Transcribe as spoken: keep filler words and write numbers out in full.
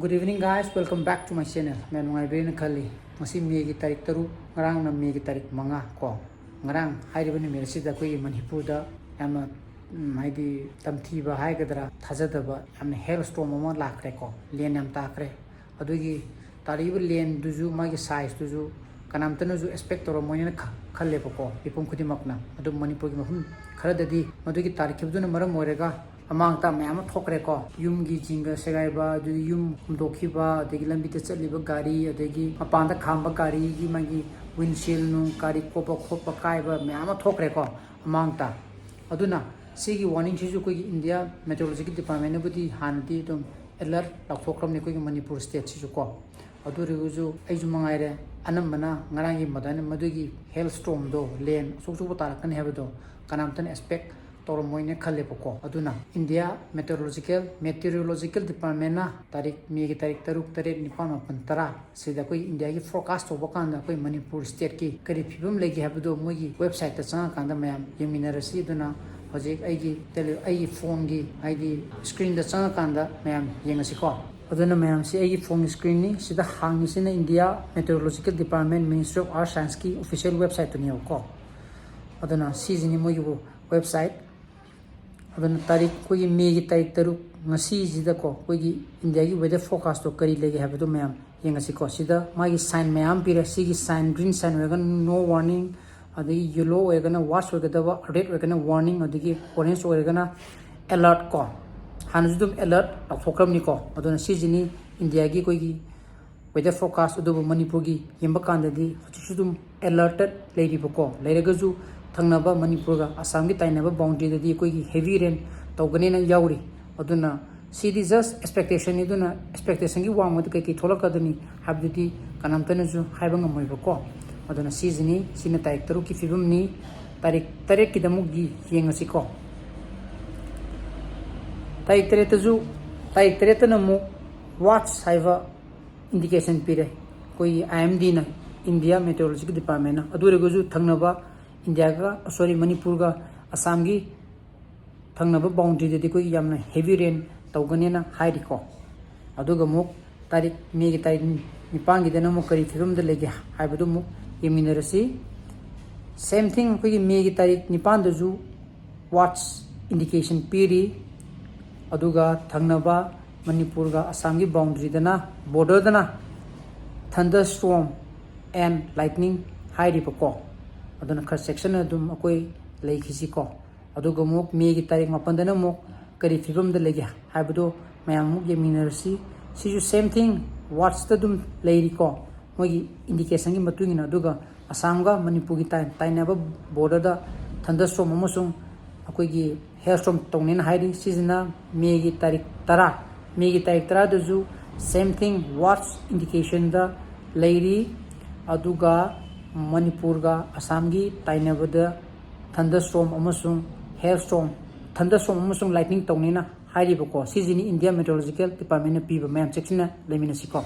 Good evening, guys. Welcome back to my channel. ꯃꯌꯥꯝ ꯅꯨꯡꯉꯥꯏꯕꯤꯔꯦꯅ ꯈꯜꯂꯤ꯫ ꯉꯁꯤ ꯃꯦꯒꯤ ꯇꯥꯔꯤꯛ ꯇꯔꯨꯛ, ꯉꯔꯥꯡꯅ ꯃꯦꯒꯤ ꯇꯥꯔꯤꯛ ꯃꯉꯥ ꯀꯣ꯫ ꯉꯔꯥꯡ ꯍꯥꯏꯔꯤꯕ ꯅꯨꯃꯤꯠ ꯑꯁꯤꯗ ꯑꯩꯈꯣꯏꯒꯤ ꯃꯅꯤꯄꯨꯔꯗ ꯌꯥꯝꯅ, ꯎꯝ, ꯍꯥꯏꯗꯤ ꯇꯝꯊꯤꯕ ꯍꯥꯏꯒꯗ꯭ꯔꯥ, ꯊꯥꯖꯗꯕ ꯌꯥꯝꯅ hail storm ꯑꯃ ꯂꯥꯛꯈ꯭ꯔꯦꯀꯣ꯫ ꯂꯦꯟ ꯌꯥꯝ ꯇꯥꯈ꯭ꯔꯦ꯫ ꯑꯗꯨꯒꯤ ꯇꯥꯔꯛꯏꯕ ꯂꯦꯟꯗꯨꯁꯨ, ꯃꯥꯒꯤ sizeꯇꯨꯁꯨ ꯀꯅꯥꯝꯇꯅꯁꯨ expect ꯇꯧꯔꯝꯃꯣꯏꯅ ꯈ-, ꯈꯜꯂꯦꯕꯀꯣ, ꯃꯤꯄꯨꯝ ꯈꯨꯗꯤꯡꯃꯛꯅ꯫ ꯑꯗꯨꯝ ꯃꯅꯤꯄꯨꯔꯒꯤ ꯃꯐꯝ ꯈꯔꯗꯗꯤ ꯃꯗꯨꯒꯤ ꯇꯥꯔꯛꯈꯤꯕꯗꯨꯅ ꯃꯔꯝ ꯑꯣꯏꯔꯒ ꯑꯃꯥꯡ ꯑꯇꯥ ꯃꯌꯥꯝ ꯑꯃ ꯊꯣꯛꯈ꯭ꯔꯦꯀꯣ꯫ ꯌꯨꯝꯒꯤ ꯖꯤꯡꯒ ꯁꯦꯒꯥꯏꯕ, ꯑꯗꯨꯗꯒꯤ ꯌꯨꯝ ꯍꯨꯝꯗꯣꯛꯈꯤꯕ, ꯑꯗꯒꯤ ꯂꯝꯕꯤꯗ ꯆꯠꯂꯤꯕ ꯒꯥꯔꯤ, ꯑꯗꯒꯤ ꯃꯄꯥꯟꯗ ꯈꯥꯝꯕ ꯒꯥꯔꯤꯒꯤ ꯃꯥꯒꯤ windshield ꯅꯨꯡ, ꯒꯥꯔꯤ ꯀꯣꯞꯄ ꯈꯣꯠꯄ ꯀꯥꯏꯕ ꯃꯌꯥꯝ ꯑꯃ ꯊꯣꯛꯈ꯭ꯔꯦꯀꯣ ꯑꯃꯥꯡ ꯑꯇꯥ꯫ ꯑꯗꯨꯅ ꯁꯤꯒꯤ warningꯁꯤꯁꯨ ꯑꯩꯈꯣꯏꯒꯤ India Meteorological Departmentꯅꯕꯨꯗꯤ ꯍꯥꯟꯅꯗꯤ ꯑꯗꯨꯝ alert ꯂꯥꯎꯊꯣꯛꯈ꯭ꯔꯕꯅꯤ ꯑꯩꯈꯣꯏꯒꯤ ꯃꯅꯤꯄꯨꯔ stateꯁꯤꯁꯨ ꯀꯣ꯫ ꯑꯗꯨ ꯑꯣꯏꯔꯒꯁꯨ ꯑꯩꯁꯨ ꯃꯉꯥꯏꯔꯦ, ꯑꯅꯝꯕꯅ ꯉꯔꯥꯡꯒꯤ ꯃꯗꯨꯃꯥꯏꯅ ꯃꯗꯨꯒꯤ hail stormꯗꯣ, ꯂꯦꯟ ꯑꯆꯧ ꯑꯆꯧꯕ ꯇꯥꯔꯛꯀꯅꯤ ꯍꯥꯏꯕꯗꯣ ꯀꯅꯥꯝꯇꯅ expect ꯇꯧꯔꯝꯃꯣꯏꯅ ꯈꯜꯂꯦꯕꯀꯣ꯫ ꯑꯗꯨꯅ India Meteorological, Meteorological Departmentꯅ ꯇꯥꯔꯤꯛ, ꯃꯦꯒꯤ ꯇꯥꯔꯤꯛ ꯇꯔꯨꯛ, ꯇꯔꯦꯠ, ꯅꯤꯄꯥꯟ, ꯃꯥꯄꯟ, ꯇꯔꯥ ꯁꯤꯗ ꯑꯩꯈꯣꯏ Indiaꯒꯤ forecast ꯇꯧꯕ ꯀꯥꯟꯗ ꯑꯩꯈꯣꯏ ꯃꯅꯤꯄꯨꯔ stateꯀꯤ ꯀꯔꯤ ꯐꯤꯕꯝ ꯂꯩꯒꯦ ꯍꯥꯏꯕꯗꯣ ꯃꯣꯏꯒꯤ websiteꯇ ꯆꯪꯉꯀꯥꯟꯗ ꯃꯌꯥꯝ ꯌꯦꯡꯃꯤꯟꯅꯔꯁꯤ꯫ ꯑꯗꯨꯅ ꯍꯧꯖꯤꯛ ꯑꯩꯒꯤ tele-, ꯑꯩꯒꯤ phoneꯒꯤ, ꯍꯥꯏꯗꯤ screenꯗ ꯆꯪꯉꯀꯥꯟꯗ ꯃꯌꯥꯝ ꯌꯦꯡꯉꯁꯤꯀꯣ꯫ ꯑꯗꯨꯅ ꯃꯌꯥꯝꯁꯤ ꯑꯩꯒꯤ phoneꯒꯤ screenꯅꯤ꯫ ꯁꯤꯗ ꯍꯥꯡꯉꯤꯁꯤꯅ India Meteorological Department, Ministry of Earth Scienceꯀꯤ official websiteꯇꯨꯅꯦꯕꯀꯣ꯫ ꯑꯗꯨꯅ ꯁꯤꯁꯤꯅꯤ ꯃꯣꯏꯒꯤꯕꯨ website꯫ ꯑꯗꯨꯅ ꯇꯥꯔꯤꯛ, ꯑꯩꯈꯣꯏꯒꯤ ꯃꯦꯒꯤ ꯇꯥꯔꯤꯛ ꯇꯔꯨꯛ, ꯉꯁꯤꯁꯤꯗꯀꯣ, ꯑꯩꯈꯣꯏꯒꯤ Indiaꯒꯤ weather forecastꯇꯣ ꯀꯔꯤ ꯂꯩꯒꯦ ꯍꯥꯏꯕꯗꯣ ꯃꯌꯥꯝ ꯌꯦꯡꯉꯁꯤꯀꯣ꯫ ꯁꯤꯗ ꯃꯥꯒꯤ sign ꯃꯌꯥꯝ ꯄꯤꯔꯦ꯫ ꯁꯤꯒꯤ sign, green sign ꯑꯣꯏꯔꯒꯅ no warning, ꯑꯗꯒꯤ yellow ꯑꯣꯏꯔꯒꯅ watch ꯑꯣꯏꯒꯗꯕ, red ꯑꯣꯏꯔꯒꯅ warning, ꯑꯗꯒꯤ orange ꯑꯣꯏꯔꯒꯅ alert ꯀꯣ꯫ ꯍꯥꯟꯅꯁꯨ ꯑꯗꯨꯝ alert ꯂꯥꯎꯊꯣꯛꯈ꯭ꯔꯕꯅꯤꯀꯣ꯫ ꯑꯗꯨꯅ ꯁꯤꯁꯤꯅꯤ Indiaꯒꯤ ꯑꯩꯈꯣꯏꯒꯤ weather forecast꯫ ꯑꯗꯨꯕꯨ ꯃꯅꯤꯄꯨꯔꯒꯤ ꯌꯦꯡꯕ ꯀꯥꯟꯗꯗꯤ ꯍꯧꯖꯤꯛꯁꯨ ꯑꯗꯨꯝ alerted ꯂꯩꯔꯤꯕꯀꯣ꯫ ꯂꯩꯔꯒꯁꯨ ꯊꯪꯅꯕ ꯃꯅꯤꯄꯨꯔꯒ ꯑꯁꯥꯝꯒꯤ ꯇꯥꯏꯅꯕ boundaryꯗꯗꯤ ꯑꯩꯈꯣꯏꯒꯤ heavy rain ꯇꯧꯒꯅꯦꯅ ꯌꯥꯎꯔꯤ꯫ ꯑꯗꯨꯅ ꯁꯤꯗꯤ just expectationꯅꯤ꯫ ꯑꯗꯨꯅ expectationꯒꯤ ꯋꯥꯡꯃꯗ ꯀꯩꯀꯩ ꯊꯣꯛꯂꯛꯀꯗꯅꯤ ꯍꯥꯏꯕꯗꯨꯗꯤ ꯀꯅꯥꯝꯇꯅꯁꯨ ꯍꯥꯏꯕ ꯉꯝꯃꯣꯏꯕꯀꯣ꯫ ꯑꯗꯨꯅ ꯁꯤꯁꯤꯅꯤ, ꯁꯤꯅ ꯇꯥꯔꯤꯛ ꯇꯔꯨꯛꯀꯤ ꯐꯤꯕꯝꯅꯤ꯫ ꯇꯥꯔꯤꯛ ꯇꯔꯦꯠꯀꯤꯗ ꯑꯃꯨꯛ ꯌꯦꯡꯉꯁꯤꯀꯣ꯫ ꯇꯥꯔꯤꯛ ꯇꯔꯦꯠꯇꯁꯨ, ꯇꯥꯔꯤꯛ ꯇꯔꯦꯠꯇꯅ ꯑꯃꯨꯛ watch ꯍꯥꯏꯕ indication ꯄꯤꯔꯦ ꯑꯩꯈꯣꯏꯒꯤ IMDꯅ, India Meteorological Departmentꯅ꯫ ꯑꯗꯨ ꯑꯣꯏꯔꯒꯁꯨ ꯊꯪꯅꯕ Indiaꯒ, sorry, ꯃꯅꯤꯄꯨꯔꯒ ꯑꯁꯥꯝꯒꯤ ꯊꯪꯅꯕ boundaryꯗꯗꯤ ꯑꯩꯈꯣꯏꯒꯤ ꯌꯥꯝꯅ heavy rain ꯇꯧꯒꯅꯦꯅ ꯍꯥꯏꯔꯤꯀꯣ꯫ ꯑꯗꯨꯒ ꯑꯃꯨꯛ ꯇꯥꯔꯤꯛ, ꯃꯦꯒꯤ ꯇꯥꯔꯤꯛ ꯅꯤꯄꯥꯟꯒꯤꯗꯅ ꯑꯃꯨꯛ ꯀꯔꯤ ꯐꯤꯕꯝꯗ ꯂꯩꯒꯦ ꯍꯥꯏꯕꯗꯨ ꯑꯃꯨꯛ ꯌꯦꯡꯃꯤꯟꯅꯔꯁꯤ꯫ Same thing, ꯑꯩꯈꯣꯏꯒꯤ ꯃꯦꯒꯤ ꯇꯥꯔꯤꯛ ꯅꯤꯄꯥꯟꯗꯁꯨ watch indication ꯄꯤꯔꯤ꯫ ꯑꯗꯨꯒ ꯊꯪꯅꯕ ꯃꯅꯤꯄꯨꯔꯒ ꯑꯁꯥꯝꯒꯤ boundaryꯗꯅ, borderꯗꯅ thunder storm and lightning ꯍꯥꯏꯔꯤꯕꯀꯣ꯫ ꯑꯗꯨꯅ ꯈꯔ ꯆꯦꯛꯁꯤꯟꯅ ꯑꯗꯨꯝ ꯑꯩꯈꯣꯏ ꯂꯩꯈꯤꯁꯤꯀꯣ꯫ ꯑꯗꯨꯒ ꯑꯃꯨꯛ ꯃꯦꯒꯤ ꯇꯥꯔꯤꯛ ꯃꯥꯄꯟꯗꯅ ꯑꯃꯨꯛ ꯀꯔꯤ ꯐꯤꯕꯝꯗ ꯂꯩꯒꯦ ꯍꯥꯏꯕꯗꯣ ꯃꯌꯥꯝ ꯑꯃꯨꯛ ꯌꯦꯡꯃꯤꯟꯅꯔꯁꯤ꯫ ꯁꯤꯁꯨ same thing, watchꯇ ꯑꯗꯨꯝ ꯂꯩꯔꯤꯀꯣ, ꯃꯣꯏꯒꯤ indicationꯒꯤ ꯃꯇꯨꯡ ꯏꯟꯅ꯫ ꯑꯗꯨꯒ ꯑꯁꯥꯝꯒ ꯃꯅꯤꯄꯨꯔꯒꯤ ꯇꯥꯏ-, ꯇꯥꯏꯅꯕ borderꯗ thunder storm ꯑꯃꯁꯨꯡ ꯑꯩꯈꯣꯏꯒꯤ hail storm ꯇꯧꯅꯦꯅ ꯍꯥꯏꯔꯤ꯫ ꯁꯤꯁꯤꯅ ꯃꯦꯒꯤ ꯇꯥꯔꯤꯛ ꯇꯔꯥ, ꯃꯦꯒꯤ ꯇꯥꯔꯤꯛ ꯇꯔꯥꯗꯁꯨ same thing, watch indicationꯗ ꯂꯩꯔꯤ꯫ ꯑꯗꯨꯒ ꯃꯅꯤꯄꯨꯔꯒ ꯑꯁꯥꯝꯒꯤ ꯇꯥꯏꯅꯕꯗ thunder storm ꯑꯃꯁꯨꯡ hail storm, thunder storm ꯑꯃꯁꯨꯡ lightning ꯇꯧꯅꯦꯅ ꯍꯥꯏꯔꯤꯕꯀꯣ꯫ ꯁꯤꯁꯤꯅꯤ India Meteorological Departmentꯅ ꯄꯤꯕ꯫ ꯃꯌꯥꯝ ꯆꯦꯛꯁꯤꯟꯅ ꯂꯩꯃꯤꯟꯅꯁꯤꯀꯣ꯫